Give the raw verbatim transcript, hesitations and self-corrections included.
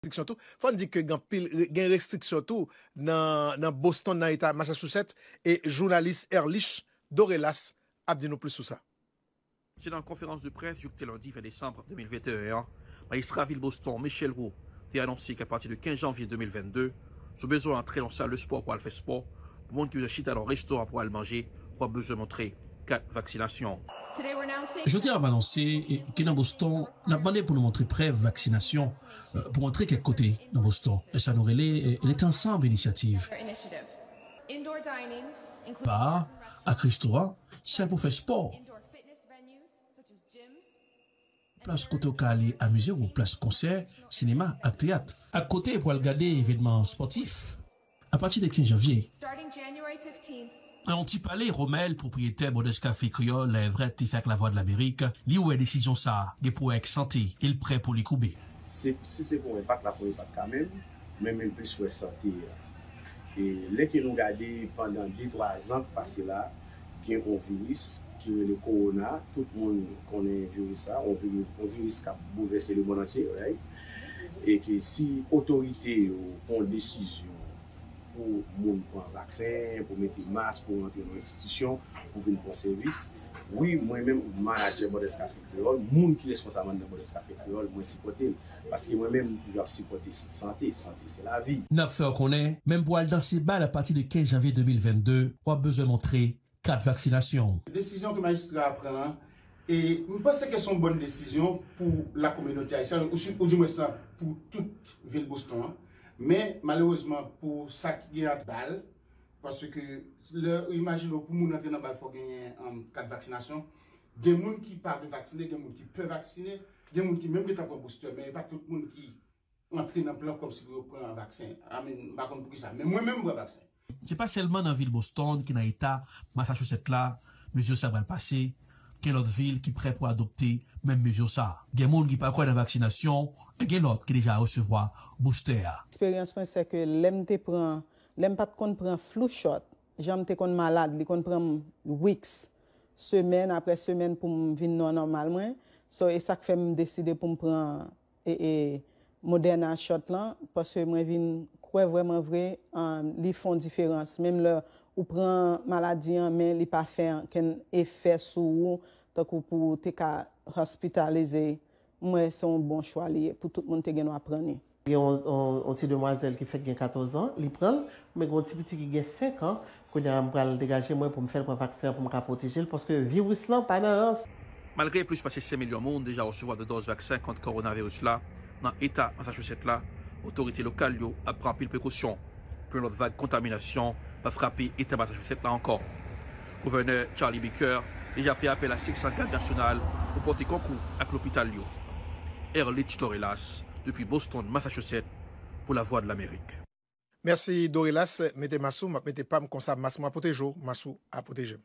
restriksyon tou. Fò n di ke gen anpil, gen restriksyon tou nan, nan Boston, nan eta Massachusetts, e jounalis Erlich Dorelas ap di nou plis sou sa. Se nan yon konferans de près jou k te lendi ven desanm de mil venteyen an, majistra vil Boston, Michel Wu, te anonse ke apati de kenz janvye de mil vennde, si w bezwen antre nan sal de spò pou al fè spò, pou moun ki bezwen chita nan yon restoran pou al manje, w ap bezwen montre kat vaksinasyon. Jodi a, m anonse, e, ke nan Boston, n ap mande pou nou montre prèv vaksinasyon, e, pou antre kèk kote nan Boston. E sa nou rele, e, Rete Ansanm Inisyativ. Ba ak restoran, sal pou fè spò. Plas kote w ka ale amize w, plas konsè, sinema ak teyat, ak kote pou al gade evènman spòtif. Apati de kenz janvye, nan yon ti pale, Romel, pwopriyetè Bòdès Kafe Kreyòl, Lèvrèt, te fè ak Lavwadlamerik, li wè desizyon sa a gen pou wè ak sante e l prè pou li koube. Se, si se pou enpak la, fè yon enpak kanmenm, men men plis wè sante a. E lè ke nou gade pandan de twa zan k pase la, gen yon viris ki rele kowona, tout moun konnen viris sa, yon viri-, yon viris k ap boulvèse lemonn antye, right? E ke si otorite yo pran desizyon pou moun pran vaksen, pou mete mas, pou rantre nan enstitisyon, pou vin pran sèvis, wi, mwen menm, manadjè Bòdès Kafe Kreyòl, moun ki responsab anndan Bòdès Kafe Kreyòl, mwen sipòte l. Paske mwen menm, m toujou ap sipòte s-, sante. Sante, se lavi. N ap fè w konnen, menm pou al danse bal apati de kenz janvye de mil vennde, w ap bezwen montre kat vaksinasyon w. Desizyon ke majistra a pran an, e m panse ke se yon bòn desizyon pou lakominote ayisyèn, ou si, oudimwens lan, pou tout vil Boston an. Men, malerezman, pou sa ki gen ak bal, paske lè, imajine w, pou moun antre nan bal, fò genyen, um, kat vaksinasyon. Gen moun ki pa vle vaksine, gen moun ki pè vaksine, gen moun ki menm gentan pran booster, men e pa tout moun ki antre nan plan kòmsi pou yo pran vaksen. I mean, m pa konn poukisa, men mwen menm, m pran vaksen. Se pa sèlman nan vil Boston ki nan eta Massachusetts la, mezi sa pral pase. Gen lòt vil ki prè pou adopte menm mezi sa. Gen moun ki pa kwè nan vaksinasyon, e gen lòt ki deja resevwa booster a. Eksperyans mwen, se ke lè m te pran, lè m pa t konn pran flu shot, jan m te konn malad, li konn pran m weeks, semèn apre semèn pou m vin nan nòmal mwen. So, e sa k fè m deside pou m pran e, e, Moderna shot lan, paske mwen vin kwè vrèman vre, um, li fè yon diferans. Menm lè ou pran maladi an, men li pa fè ankenn efè sou ou, tankou pou ou te ka hospitalize. M wè se yon bon chwa li ye, pou tout moun te gen dwa pran li. Gen yon, yon, yon ti demwazèl ki fèk gen katòz an, li pran l, men gen yon ti piti ki gen senk an, kounye a m pral degaje mwen pou m fè l pran vaksen an pou m ka pwoteje l, paske viris lan pa nan rans. Malgre plis pase senk milyon moun deja resevwa de dòz vaksen kont kowonaviris la nan eta Massachusetts la, otorite lokal yo ap pran anpil prekosyon pou yon lòt vag kontaminasyon pa frape eta Massachusetts la ankò. Gouvènè Charlie Baker deja fè apèl a senk san gad nasyonal pou pote konkou ak lopital yo. Erlich Torelas, depi Boston, Massachusetts, pou Lavwadlamerik. Mèsi, Dorelas. Mete mas ou, m ap mete pa m konsa, mas mwen ap pwoteje w, mas ou ap pwoteje m.